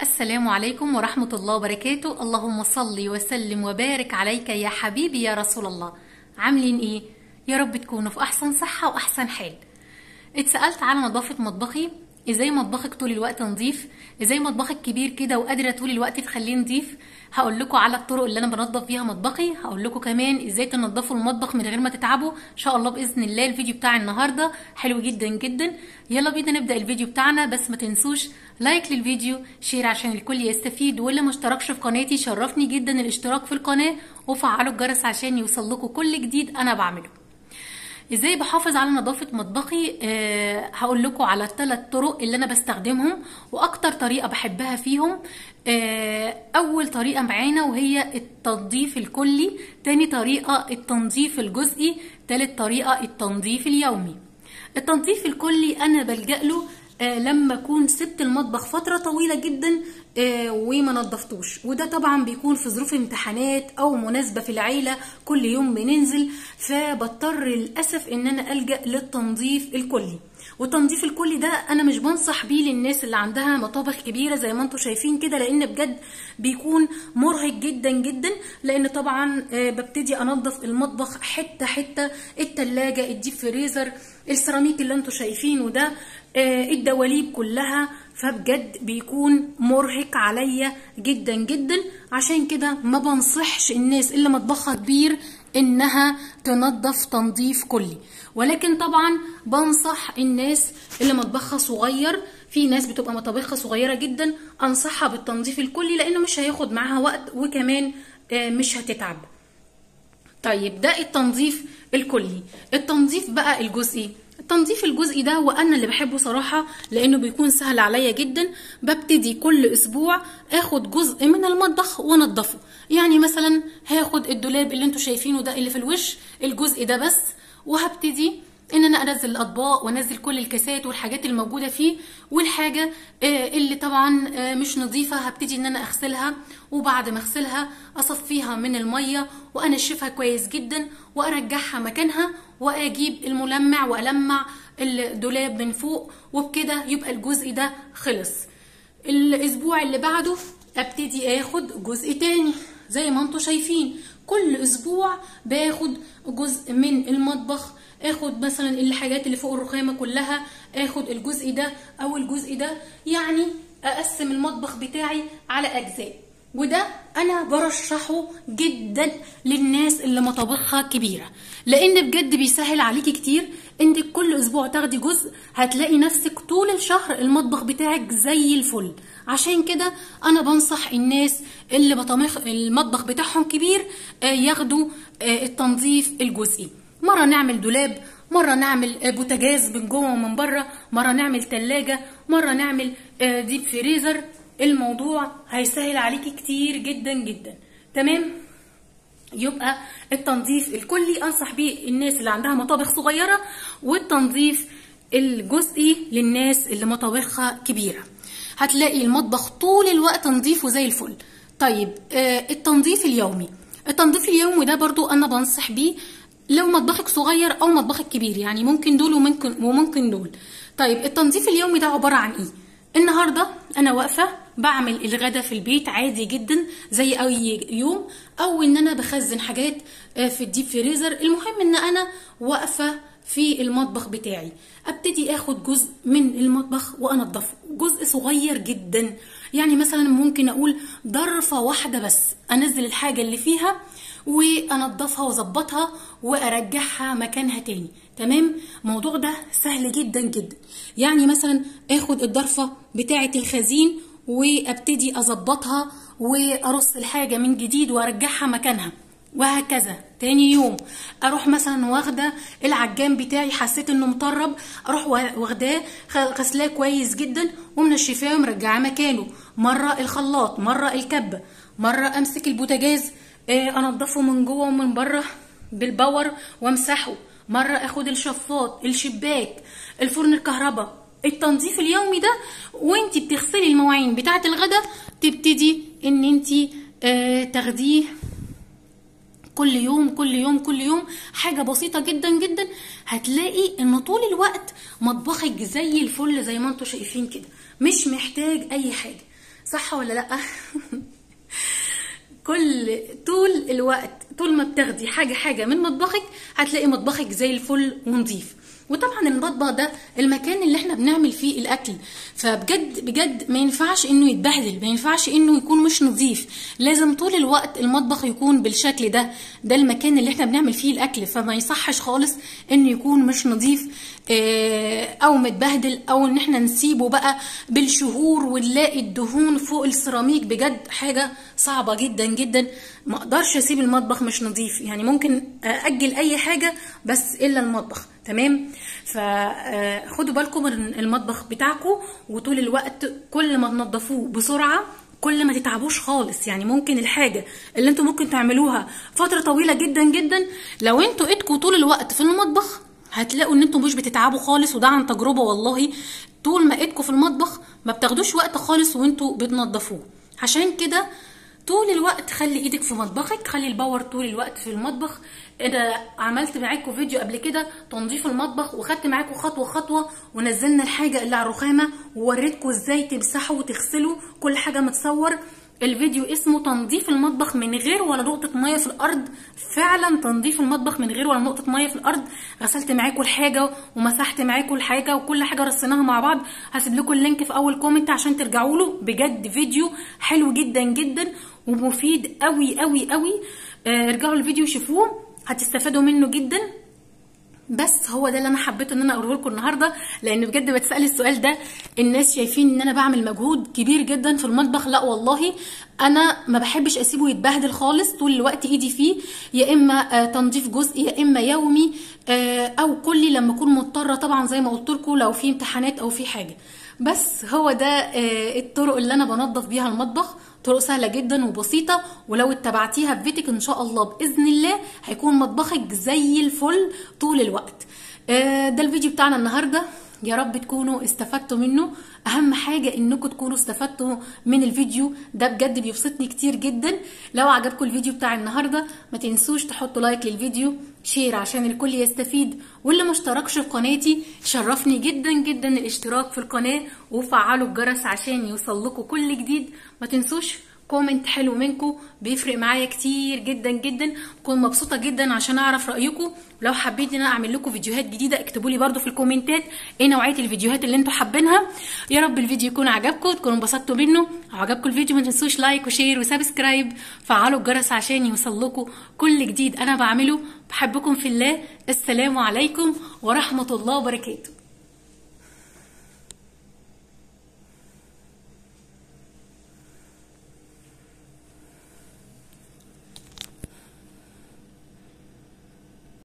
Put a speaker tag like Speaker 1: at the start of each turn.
Speaker 1: السلام عليكم ورحمة الله وبركاته. اللهم صل وسلم وبارك عليك يا حبيبي يا رسول الله. عاملين ايه؟ يا رب تكونوا في احسن صحة واحسن حال. اتسألت على نظافة مطبخي، ازاي مطبخك طول الوقت نظيف، ازاي مطبخك كبير كده وقادرة طول الوقت تخليه نظيف. هقول لكم على الطرق اللي انا بنظف بيها مطبخي، هقول لكم كمان ازاي تنظفوا المطبخ من غير ما تتعبوا ان شاء الله باذن الله. الفيديو بتاع النهارده حلو جدا جدا، يلا بينا نبدا الفيديو بتاعنا. بس ما تنسوش like للفيديو، share عشان الكل يستفيد، واللي ما اشتركش في قناتي شرفني جدا الاشتراك في القناة وفعلوا الجرس عشان يوصل لكم كل جديد انا بعمله. ازاي بحافظ على نظافة مطبخي؟ هقول لكم على الثلاث طرق اللي انا بستخدمهم واكتر طريقة بحبها فيهم. اول طريقة معانا وهي التنظيف الكلي، تاني طريقة التنظيف الجزئي، تالت طريقة التنظيف اليومي. التنظيف الكلي انا بلجأ له لما اكون سبت المطبخ فترة طويلة جدا وما نظفتوش، وده طبعا بيكون في ظروف امتحانات او مناسبة في العيلة، كل يوم بننزل، فبضطر للاسف ان انا الجأ للتنظيف الكلي. والتنظيف الكلي ده انا مش بنصح بيه للناس اللي عندها مطابخ كبيرة زي ما انتم شايفين كده، لان بجد بيكون مرهق جدا جدا، لان طبعا ببتدي انظف المطبخ حتة حتة، التلاجة، ال deep freezer، السيراميك اللي انتم شايفينه ده، الدواليب كلها، فبجد بيكون مرهق عليا جدا جدا. عشان كده ما بنصحش الناس اللي مطبخها كبير انها تنظف تنظيف كلي، ولكن طبعا بنصح الناس اللي مطبخها صغير. في ناس بتبقى مطابخها صغيرة جدا انصحها بالتنظيف الكلي لانه مش هياخد معاها وقت وكمان مش هتتعب. طيب ده التنظيف الكلي. التنظيف بقى الجزئي، التنظيف الجزئي ده وانا اللي بحبه صراحة لانه بيكون سهل عليا جدا. ببتدي كل اسبوع اخد جزء من المطبخ وانضفه، يعني مثلا هاخد الدولاب اللي انتوا شايفينه ده اللي في الوش، الجزء ده بس، وهبتدي ان انا انزل الاطباق وانزل كل الكاسات والحاجات الموجودة فيه، والحاجة اللي طبعا مش نظيفة هبتدي ان انا اغسلها، وبعد ما اغسلها اصفيها من المية وانشفها كويس جدا وارجعها مكانها، واجيب الملمع والمع الدولاب من فوق، وبكده يبقى الجزء ده خلص. الاسبوع اللي بعده ابتدي اخد جزء تاني زي ما انتم شايفين، كل اسبوع باخد جزء من المطبخ، اخد مثلا الحاجات اللي فوق الرخامه كلها، اخد الجزء ده او الجزء ده، يعني اقسم المطبخ بتاعي على اجزاء. وده انا برشحه جدا للناس اللي مطابخها كبيرة، لان بجد بيسهل عليكي كتير انك كل اسبوع تاخدي جزء، هتلاقي نفسك طول الشهر المطبخ بتاعك زي الفل. عشان كده انا بنصح الناس اللي المطبخ بتاعهم كبير ياخدوا التنظيف الجزئي. مرة نعمل دولاب، مرة نعمل بوتاجاز من جوه ومن بره، مرة نعمل تلاجة، مرة نعمل deep freezer. الموضوع هيسهل عليكي كتير جدا جدا. تمام؟ يبقى التنظيف الكلي انصح بيه الناس اللي عندها مطابخ صغيرة، والتنظيف الجزئي للناس اللي مطابخها كبيرة. هتلاقي المطبخ طول الوقت نظيف وزي الفل. طيب التنظيف اليومي، التنظيف اليومي ده برضو انا بنصح بيه لو مطبخك صغير او مطبخك كبير، يعني ممكن دول وممكن دول. طيب التنظيف اليومي ده عبارة عن ايه؟ النهارده انا واقفة بعمل الغدا في البيت عادي جدا زي اي يوم، او ان انا بخزن حاجات في ال deep freezer، المهم ان انا واقفة في المطبخ بتاعي، ابتدي اخد جزء من المطبخ وانضفه، جزء صغير جدا، يعني مثلا ممكن اقول ضرفه واحدة بس، انزل الحاجة اللي فيها وانضفها واظبطها وارجعها مكانها تاني. تمام؟ الموضوع ده سهل جدا جدا. يعني مثلا اخد الضرفه بتاعه الخزين وابتدي اظبطها وارص الحاجة من جديد وارجعها مكانها، وهكذا. تاني يوم اروح مثلا واخده العجان بتاعي، حسيت انه مطرب، اروح واخداه غسلاه كويس جدا ومنشفاه ومرجعاه مكانه. مرة الخلاط، مرة الكبه، مرة امسك البوتاجاز انضفه من جوه ومن بره بال power وامسحه، مرة اخد الشفاط، الشباك، الفرن الكهرباء. التنظيف اليومي ده وانتي بتغسلي المواعين بتاعه الغدا تبتدي ان انتي تاخديه كل يوم كل يوم كل يوم، حاجة بسيطة جدا جدا. هتلاقي ان طول الوقت مطبخك زي الفل زي ما انتوا شايفين كده، مش محتاج اي حاجة. صح ولا لا؟ كل طول الوقت طول ما بتاخدي حاجة من مطبخك هتلاقي مطبخك زي الفل ونظيف. وطبعا المطبخ ده المكان اللي احنا بنعمل فيه الاكل، فبجد بجد ما ينفعش انه يتبهدل، ما ينفعش انه يكون مش نظيف، لازم طول الوقت المطبخ يكون بالشكل ده. ده المكان اللي احنا بنعمل فيه الاكل، فما يصحش خالص انه يكون مش نظيف او متبهدل، او ان احنا نسيبه بقى بالشهور ونلاقي الدهون فوق السيراميك. بجد حاجة صعبة جدا جدا، ما اقدرش اسيب المطبخ مش نظيف، يعني ممكن اجل اي حاجة بس الا المطبخ. تمام؟ فخدوا بالكم من المطبخ بتاعكم، وطول الوقت كل ما تنظفوه بسرعة كل ما تتعبوش خالص. يعني ممكن الحاجة اللي انتوا ممكن تعملوها فترة طويلة جدا جدا، لو انتوا ايدكم طول الوقت في المطبخ هتلاقوا ان انتوا مش بتتعبوا خالص، وده عن تجربه والله. طول ما ايدكم في المطبخ ما بتاخدوش وقت خالص وانتوا بتنظفوه. عشان كده طول الوقت خلي ايدك في مطبخك، خلي ال power طول الوقت في المطبخ. انا عملت معاكم فيديو قبل كده تنظيف المطبخ، وخدت معاكم خطوة خطوة، ونزلنا الحاجة اللي على الرخامه ووريتكم ازاي تمسحوا وتغسلوا، كل حاجة متصور. الفيديو اسمه تنظيف المطبخ من غير ولا نقطة مية في الارض. فعلا تنظيف المطبخ من غير ولا نقطة مية في الارض. غسلت معاكم الحاجة ومسحت معاكم الحاجة وكل حاجة رصيناها مع بعض. هسيب لكم ال link في اول comment عشان ترجعوا له. بجد فيديو حلو جدا جدا ومفيد قوي قوي قوي. ارجعوا الفيديو شوفوه، هتستفادوا منه جدا. بس هو ده اللي انا حبيته ان انا اقوله لكم النهارده، لان بجد بتسال السؤال ده، الناس شايفين ان انا بعمل مجهود كبير جدا في المطبخ. لا والله انا ما بحبش اسيبه يتبهدل خالص، طول الوقت ايدي فيه، يا اما تنظيف جزئي يا اما يومي او كلي لما اكون مضطرة، طبعا زي ما قلت لكم لو في امتحانات او في حاجة. بس هو ده الطرق اللي انا بنظف بيها المطبخ، طرق سهلة جدا وبسيطة، ولو اتبعتيها في بيتك ان شاء الله باذن الله هيكون مطبخك زي الفل طول الوقت. ده الفيديو بتاعنا النهارده، يا رب تكونوا استفدتوا منه. اهم حاجة انكم تكونوا استفدتوا من الفيديو ده، بجد بيبسطني كتير جدا. لو عجبكم الفيديو بتاع النهارده ما تنسوش تحطوا like للفيديو، share عشان الكل يستفيد، واللي ما اشتركش في قناتي شرفني جدا جدا الاشتراك في القناة، وفعلوا الجرس عشان يوصل لكم كل جديد. ما تنسوش comment حلو منكم، بيفرق معايا كتير جدا جدا، بكون مبسوطة جدا عشان اعرف رايكم. لو حبيت ان انا اعمل لكم فيديوهات جديدة اكتبوا لي برده في الكومنتات ايه نوعية الفيديوهات اللي انتوا حابينها. يا رب الفيديو يكون عجبكم، تكونوا انبسطتوا منه. لو عجبكم الفيديو ما تنسوش like و share و subscribe، فعلوا الجرس عشان يوصل لكم كل جديد انا بعمله. بحبكم في الله، السلام عليكم ورحمة الله وبركاته.